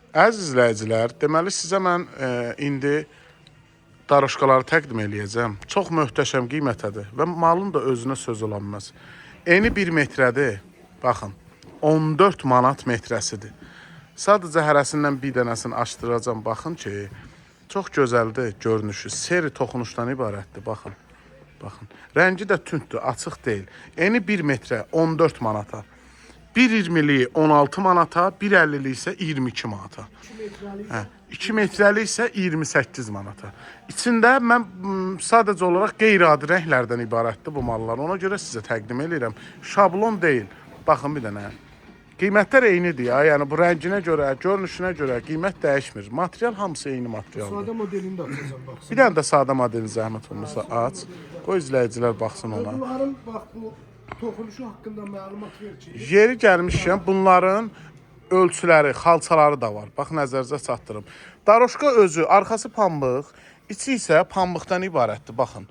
Əziz izləyicilər, deməli sizə mən indi daroşkaları təqdim eləyəcəm. Çox möhtəşəm qiymətədir və malın da özünə söz olanmaz. Eni 1 metrədir. Baxın, 14 manat metrəsidir. Sadəcə hərəsindən bir dənəsini açdıracağam. Baxın ki, çox gözəldir görünüşü. Seri toxunuşdan ibarətdir. Baxın. Baxın. Rəngi də tündür, açıq deyil. Eni 1 metrə 14 manata. 1.20-liyi 16 manata, 1.50-liyi isə 22 manata. Hə, 2 metrəlik isə 28 manata. İçində mən sadəcə olaraq qeyri-adi rənglərdən ibarətdir bu mallar. Ona görə sizə təqdim eləyirəm. Şablon deyil. Baxın bir dənə. Qiymətlər eynidir ya. Yəni bu rənginə görə, görünüşünə görə qiymət dəyişmir. Material hamısı eyni materialdır. Sadə modelini də açacağam bax. Bir dənə də sadə modeli zəhmət olmasa aç. Qoy izləyicilər baxsın ona. Bunların bax bu toxunuşu haqqında məlumat ver ki. Yeri gəlmişkən bunların ölçüləri, xalçaları da var. Bax nəzərinizə çatdırım. Daroşka özü, arxası pambıq, içi isə pambıqdan ibarətdir. Baxın.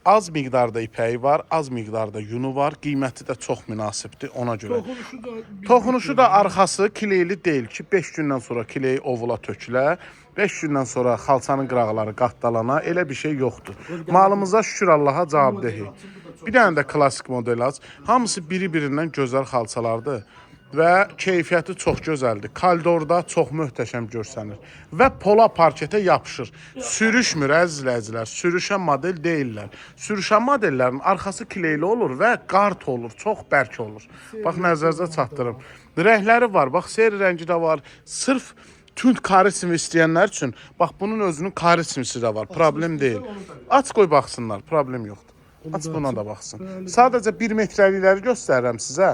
Az miqdarda ipəyi var, az miqdarda yunu var. Qiyməti də çox münasibdir ona görə. Toxunuşu da Toxunuşu da arxası kileyli deyil ki, 5 gündən sonra kileyi ovula tökülə, 5 gündən sonra xalçanın qıraqları qatdalana, elə bir şey yoxdur. Malımıza şükür Allaha cavabdehik. Bir dənə də klassik model aç. Hamısı biri-birindən gözəl xalçalardır və keyfiyyəti çox gözəldir. Koridorda çox möhtəşəm görsənir və pola parketə yapışır. Sürüşmür əziz izləyicilər, sürüşən model deyillər. Sürüşən modellərin arxası kileyli olur və qart olur, çox bərk olur. Bax nəzərinizə çatdırım. Rəngləri var, bax seri rəngi də var. Sırf tünd karismi istəyənlər üçün bax bunun özünün karismisi də var. Problem deyil. Aç qoy baxsınlar, problem yoxdur. Aç buna da baxsın. Sadəcə 1 metrəlikləri göstərirəm sizə.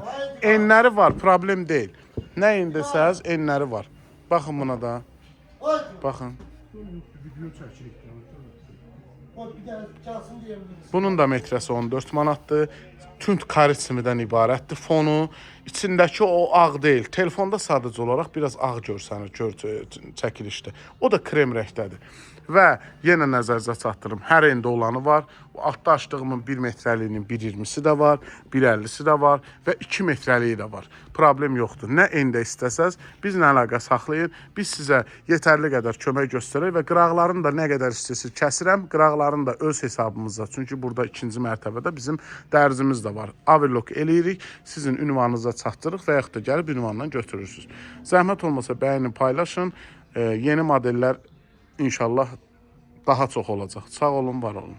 Enləri var, problem deyil. Nə en desəz, enləri var. Baxın buna da. Baxın. Video çəkirik. də. O bir dənə gəlsin deyə biliriz. Bunun da metrəsi 14 manatdır. Tünd karismidən ibarətdir fonu. İçindəki o ağ deyil. Telefonda sadəcə olaraq biraz ağ görsənir çəkilişdə. O da krem rəngdədir. Və yenə nəzərinizə çatdırım. Hər endə olanı var. O altda açdığımın 1 metrəliyinin 1.20-si də var, 1.50-si də var və 2 metrəliyi də var. Problem yoxdur. Nə endə istəsəz bizlə əlaqə saxlayın. Biz sizə yetərli qədər kömək göstərək və qıraqlarını da nə qədər istəyirsiniz kəsirəm. Qıraqlarını da öz hesabımıza. Çünki burada ikinci mərtəbədə bizim dərzimiz də var. Overlock eləyirik. Sizin ünvanınıza çatdırırıq və yaxud da gəlib ünvandan götürürsüz. Zəhmət olmasa bəyənin, paylaşın. Yeni modellər inşallah daha çox olacaq. Sağ olun, var olun.